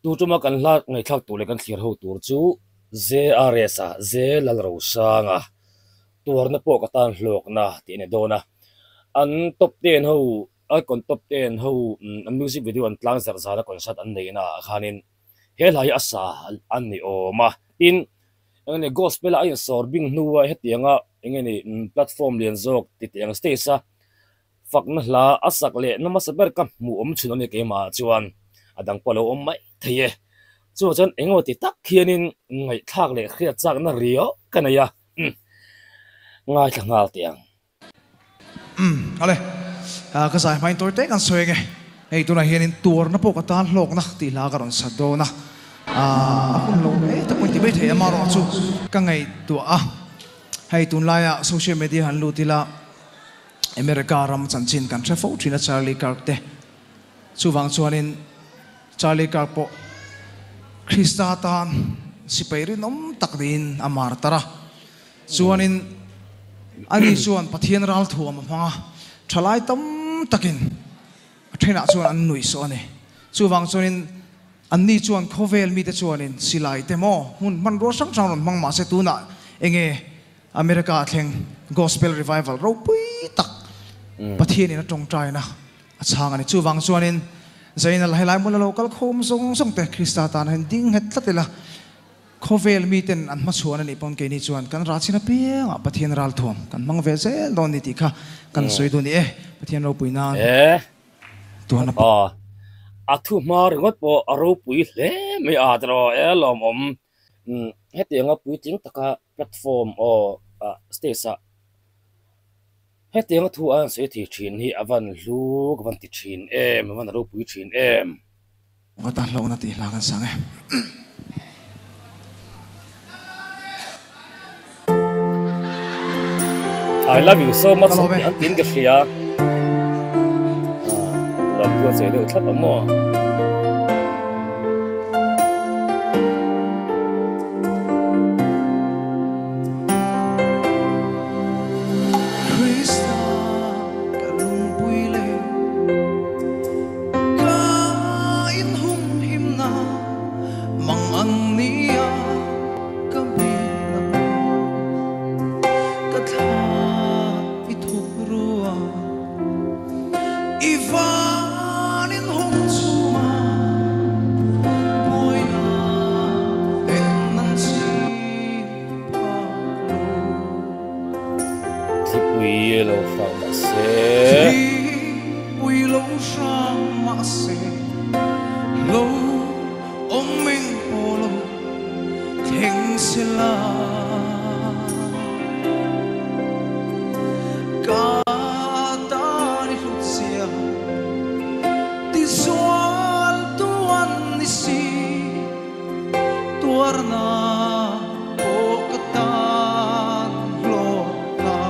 Tu tuma kan hla ngaihthlak tur leh kan thlir ho tur chu JRS a J Lalrosanga tuarna pawh ka tan hlawkna tih a ni dawn a. An top ten ho icon top ten ho an music video an tlang zarh zana concert an neihna ah khanin he hla hi a sa a ni awm a. Tin, eng nge gospel a a insawr bing hnua hetianga eng nge ni platform lian zawk ti teh ang stage a Fakna hla a sak leh na hmasa ber ka hmuh awm chhun a ni keimah ah chuan a dang pawh a lo awm mai thei e. Chuvang chuan eng emaw ti tak hianin ngaihthlak leh hriat chakna riau ka nei a, umm ngaithla nghal teh ang. Umm ale, ka zai hmain tawi te kan sawi ange. Hei tunah hianin tuarna pawh ka tan hlawkna tih hla ka rawn sat dawn a, a hun lo hle tak pawhin ti mai thei amaherawh chu ka ngaihtuah a, hei tunlaia social media han lut ila, America ram chanchin kan hre fo thin a Charlie Kirk te. Chuvang chuanin Charlie Kirk pawh Krista tan sipai rinawm tak niin a mar tar a. Chuanin ani chuan Pathian ralthuam a hmang a, thalai tam takin a thenah chuan an nuih sawh a ni. Chuvang chuanin anni chuan khawvel mite chuanin silai te maw hmun hmanrua hrang hrang rawn hmang mahse tunah enge America a thleng Gospel Revival ropui tak Pathianin a tawngtaina a chhang a ni. Chuvang chuanin Zainal helai hmun a lo kal khawm zawng zawng te Krista tana hian ding nghet tlat ila, khawvel miten an hmachhuan a nih pawn keini chuan kan rah chin apiangah Pathian ralthuam kan hmang ve zel dawn ni tih kha kan sawi duh a ni e. Pathian ropui nan tuan a A thu hma ringawt pawh a ropui hle mai a tiraw e lawmawm. Hetianga puitling taka platform aw ah stage ah hetianga thu a an sawi thei thin hi a van hlu ka van ti thin em a van ropui thin em. Ka tan hlauhna tih hla kan sang e. I love you so much an tiin ka hria. Lawm chu a chei deuh thlap ang maw? Krista ka lungpui leh ka inhumhimna mang ang nia ka hmel ang ka thla i thawk rua. I vanin hawng chhunga buaina eng an chim phak lo. Thlipui lo hrang mah se. Thlipui lo hrang mah se. Lo awm eng pawh lo thleng se la. Ka tan i hlut zia ti zual tu an ni si, tuarna pawh ka tan hlawk la.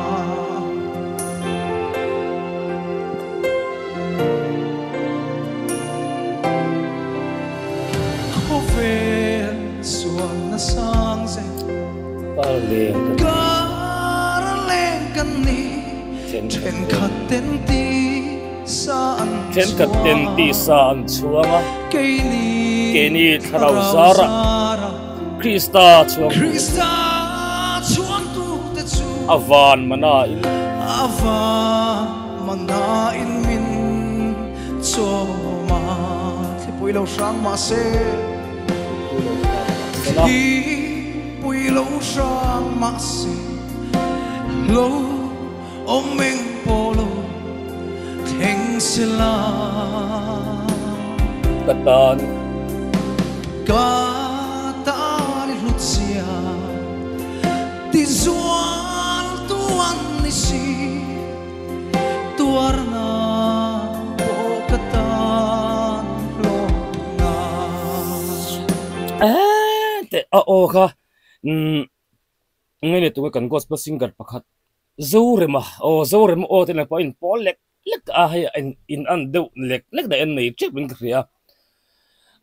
Khawvel sualna sang zet. Kar leng kan ni Thenkhat ten tisa an Thenkhat ten tisa an chhuang a Keini thlarau zara Krista chhuang Krista chhuang tu te chu A van mana in A van mana in min chawm a Thlipui lo hrang mahse Thipui lo hrang mahse Lo awm eng pawh lo thleng se la. Ka tan. Ka tan i hlut sia ti zual tu an ni si. Tuarna pawh ka tan hlawkna. Eeh teh a aw kha umm nge ni tunge kan gospel singer pakhat Zorema aw Zorema aw te nen pawh a inpawl lek lek a hei a in an deuh lek lek daih an nei tep in ka hria.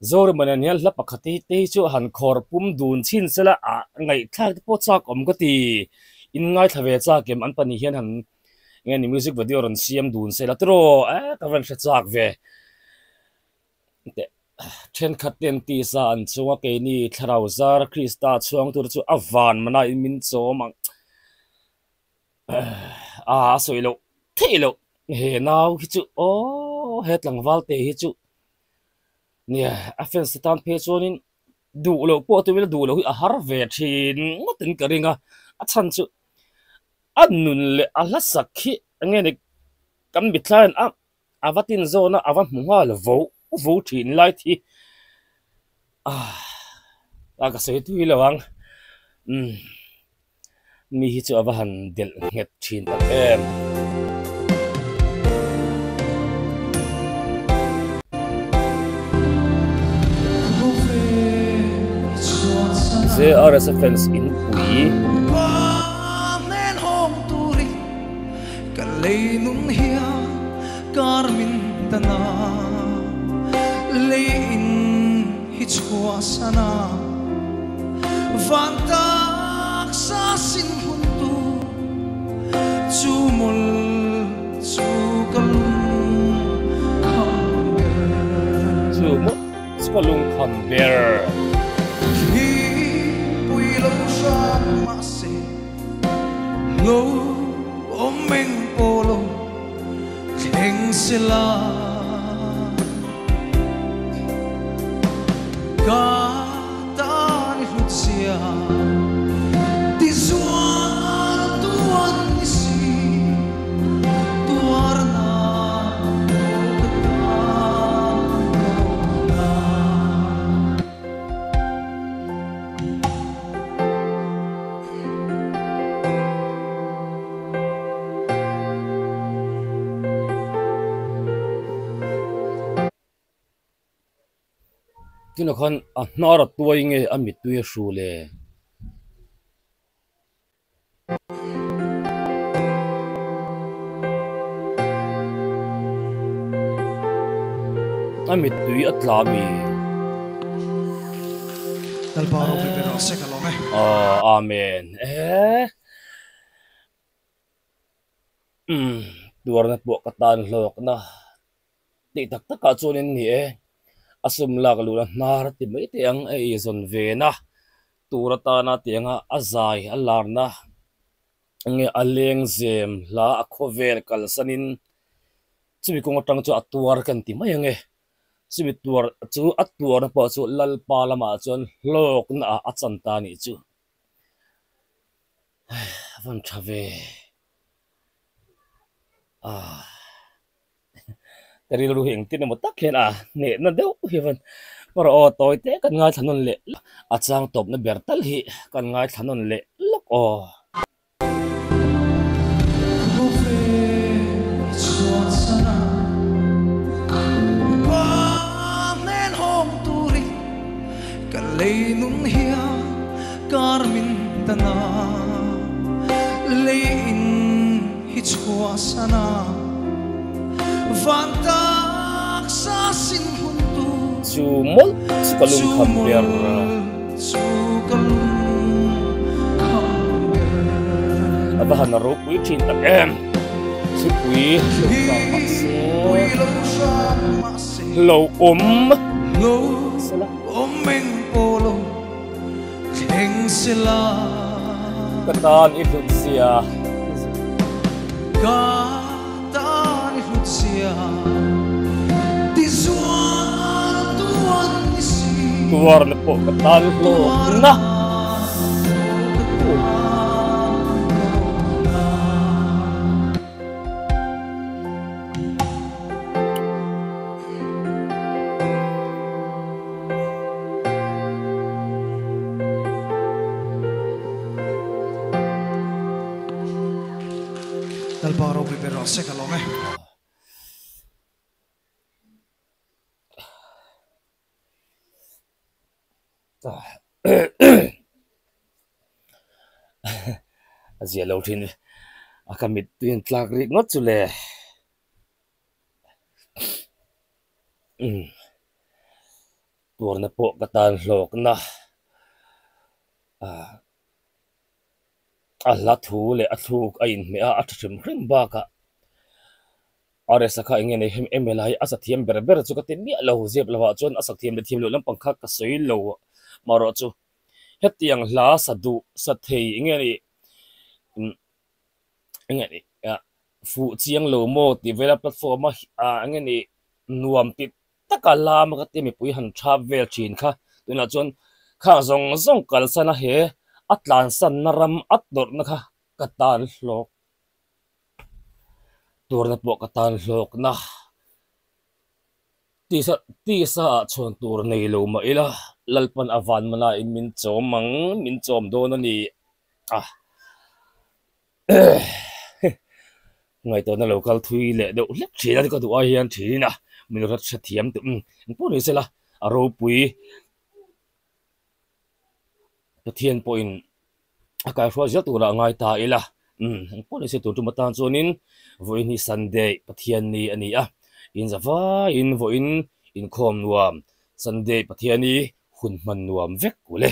Zorema nen hian hla pakhat hi te hi chu han khawr pum dun chhin sela ah ngaihthlak te pawh chak awm ka ti. In ngaithla ve chak em an pahnih hian han nge ni music video rawn siam dun sela tiraw eh ka van hre chak ve. Teh. Thenkhat ten tisa an chunga keini thlarau zar Krista chhuang tur chu a van mana in min chawm ang. A a sawi loh theih loh he nau hi chu aw he tlangval te hi chu nia a fans te tan phei chuanin duh loh pawh tumila duh loh hi a har ve thin ngawtin ka ring a, a chhan chu a nun leh a hla sak hi eng nge ni kan mithlaiin a a va tin zawn a a va hmu nghal vo vo thin lai thi ah ka sawi tui lo ang umm mi hi chu a va han delh nghet thin tak em. JRS fans in pui. Ka lei nung hian kar min tan a, lei in hi chhuahsan a, van taksa sin hun tu chu mawlh chu ka lungkham ber. Chu mawlh chu ka lungkham ber. Thli pui lo hram mahse. Lo awm eng pawh lo thleng se la Ka tan i hlut zia ti zual tu an ni si Tuarna pawh ka tan hlawhna. Tunah khan a hnar a tuai nge a mittui a hrul e. A mittui a tla mi. Lalpa ropui ber rawh se ka lawm e. Aw Amen e. Umm tuarna pawh ka tan hlawkna tih tak takah chuan in ni e. A sum lak luhna hnar ti mai teh ang a eizawn vena tur atana tianga a zai a larna enge a lengzem hla a khawvel kalsanin chumi kawng atang chu a tuar kan ti mai ang e. Chumi tuar chu a tuarna pawh chu Lalpa lamah chuan hlawkna ah a chan ta anih chu. A van tha ve. Aah. Ka rilru hi engtin emaw tak hian a hnehna deuh hi van erawh aw tawi te kan ngaithla nawn leh a chang tawpna ber tal hi kan ngaithla nawn leh lawk aw. Hi chhuahsan a, van taksa sin hun tu. Chu mawlh chu ka lungkham ber. Chu ka lungkham ber. A va han ropui thin tak em. Thupui hlauh mahse. Lo awm. Lo awm eng pawh lo. Thleng sela. Ka tan i hlut zia. Ka tan i hlut zia. Ti zual tu an ni si. Tuarna pawh ka tan hlawkna. Lalpa ropui ber rawh se ka lawm e. A zia lo thin a ka mit tuiin tlak rik ngawt chu le. Umm tuarna pawh ka tan hlawkna ah a hla thu leh a thluk a inhmeh a a tha hrim hrim bakah. RS-a kha eng nge nei hem em helai a sathiam ber ber chu ka ti miah lo zep lovah chuan a sathiam leh thiam loh lampang kha ka sawi lo marawh chu hetiang hla sa duh sa thei eng nge ni eng nge ni fuh chiang lo maw tih vela platform a eng nge ni nuam ti taka lama ka tia mipui han thap vel thin kha tunah chuan khang zawng zawng kalsan a he a tlansanna ram a tawrhna kha ka tan hlawk. Tuarna pawh ka tan hlawkna tisa tisa ah chhuan tur nei lo mah ila Lalpan a van mana in min chawm ang min chawm dawn a ni a ngaihtuahna lo kal thui leh deuh hlek thin a ka duh ai hian thin a min rat hrethiam teh engpawh ni sela a ropui. Pathian pawhin a kaihruai zel turah a ngai ta ila, umm engpawh ni se tun tum atan chuanin vawiin hi Sunday Pathianni a ni a, in za vaiin vawiin inkhawm nuam Sunday Pathianni hun hman nuam vek u le.